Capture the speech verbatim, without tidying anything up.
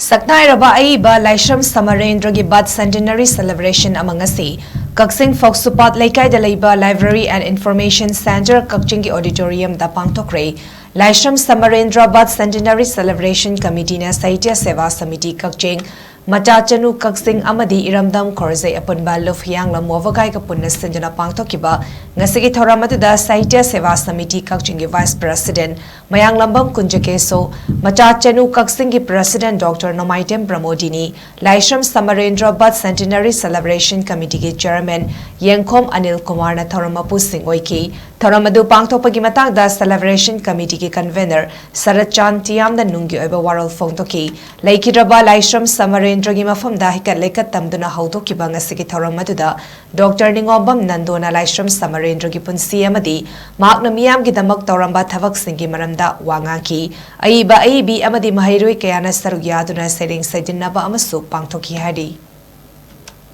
ꯁꯛꯅꯥꯏꯔꯕ ꯑꯏꯕ ꯂꯥꯏꯁ꯭ꯔꯝ ꯁꯃꯔꯦꯟꯗ꯭ꯔꯒꯤ birth centenary celebration ꯑꯃ ꯉꯁꯤ ꯀꯛꯆꯤꯡ ꯐꯧꯁꯨꯄꯥꯠ ꯂꯩꯀꯥꯏꯗ ꯂꯩꯕ Library and Information Centre ꯀꯛꯆꯤꯡꯒꯤ auditoriumꯗ ꯄꯥꯡꯊꯣꯛꯈ꯭ꯔꯦ꯫ ꯂꯥꯏꯁ꯭ꯔꯝ ꯁꯃꯔꯦꯟꯗ꯭ꯔ birth centenary celebration committeeꯅ ꯁꯥꯍꯤꯇ꯭ꯌ ꯁꯦꯚꯥ ꯁꯃꯤꯇꯤ ꯀꯛꯆꯤꯡ, ꯃꯆꯥ ꯆꯅꯨ ꯀꯛꯆꯤꯡ ꯑꯃꯗꯤ ꯏꯔꯝꯗꯝ ꯈꯣꯔꯖꯩ ꯑꯄꯨꯟꯕ ꯂꯨꯞ ꯍꯤꯌꯥꯡꯂꯝ ꯋꯥꯕꯒꯥꯏꯒ ꯄꯨꯟꯅ ꯁꯤꯟꯗꯨꯅ ꯄꯥꯡꯊꯣꯛꯈꯤꯕ ꯉꯁꯤꯒꯤ ꯊꯧꯔꯝ ꯑꯗꯨꯗ ꯁꯥꯍꯤꯇ꯭ꯌ ꯁꯦꯚꯥ ꯁꯃꯤꯇꯤ ꯀꯛꯆꯤꯡꯒꯤ vice president ꯃꯌꯥꯡꯂꯝꯕꯝ ꯀꯨꯟꯖꯀꯦꯁꯣ, ꯃꯆꯥ ꯆꯅꯨ ꯀꯛꯆꯤꯡꯒꯤ president Doctor ꯅꯣꯡꯃꯥꯏꯊꯦꯝ ꯄ꯭ꯔꯃꯣꯗꯤꯅꯤ, ꯂꯥꯏꯁ꯭ꯔꯝ ꯁꯃꯔꯦꯟꯗ꯭ꯔ birth centenary celebration committeeꯒꯤ chairman ꯌꯦꯡꯈꯣꯝ ꯑꯅꯤꯜ ꯀꯨꯃꯥꯔꯅ ꯊꯧꯔꯝ ꯃꯄꯨꯁꯤꯡ ꯑꯣꯏꯈꯤ꯫ ꯊꯧꯔꯝ ꯑꯗꯨ ꯄꯥꯡꯊꯣꯛꯄꯒꯤ ꯃꯇꯥꯡꯗ celebration committeeꯒꯤ convener ꯁꯔꯠ ꯆꯥꯟ ꯇꯤꯌꯥꯝꯅ ꯅꯨꯡꯒꯤ ꯑꯣꯏꯕ ꯋꯥꯔꯣꯜ ꯐꯣꯡꯗꯣꯛꯈꯤ꯫ ꯂꯩꯈꯤꯗ꯭ꯔꯕ ꯂꯥꯏꯁ꯭ꯔꯝ ꯁꯃꯔꯦꯟꯗ꯭ꯔꯒꯤ ꯃꯐꯝꯗ ꯍꯩꯀꯠ ꯂꯩꯀꯠ ꯇꯝꯗꯨꯅ ꯍꯧꯗꯣꯛꯈꯤꯕ ꯉꯁꯤꯒꯤ ꯊꯧꯔꯝ ꯑꯗꯨꯗ Doctor ꯅꯤꯉꯣꯝꯕꯝ ꯅꯟꯗꯣꯅ ꯂꯥꯏꯁ꯭ꯔꯝ ꯁꯃꯔꯦꯟꯗ꯭ꯔꯒꯤ ꯄꯨꯟꯁꯤ ꯑꯃꯗꯤ ꯃꯍꯥꯛꯅ ꯃꯤꯌꯥꯝꯒꯤꯗꯃꯛ ꯇꯧꯔꯝꯕ ꯊꯕꯛꯁꯤꯡꯒꯤ ꯃꯔꯝꯗ ꯋꯥ ꯉꯥꯡꯈꯤ꯫ ꯑꯏꯕ ꯑꯏꯕꯤ ꯑꯃꯗꯤ ꯃꯍꯩꯔꯣꯏ ꯀꯌꯥꯅ ꯁꯔꯨꯛ ꯌꯥꯗꯨꯅ ꯁꯩꯔꯦꯡ ꯁꯩꯗꯤꯟꯅꯕ ꯑꯃꯁꯨ ꯄꯥꯡꯊꯣꯛꯈꯤ ꯍꯥꯏꯔꯤ꯫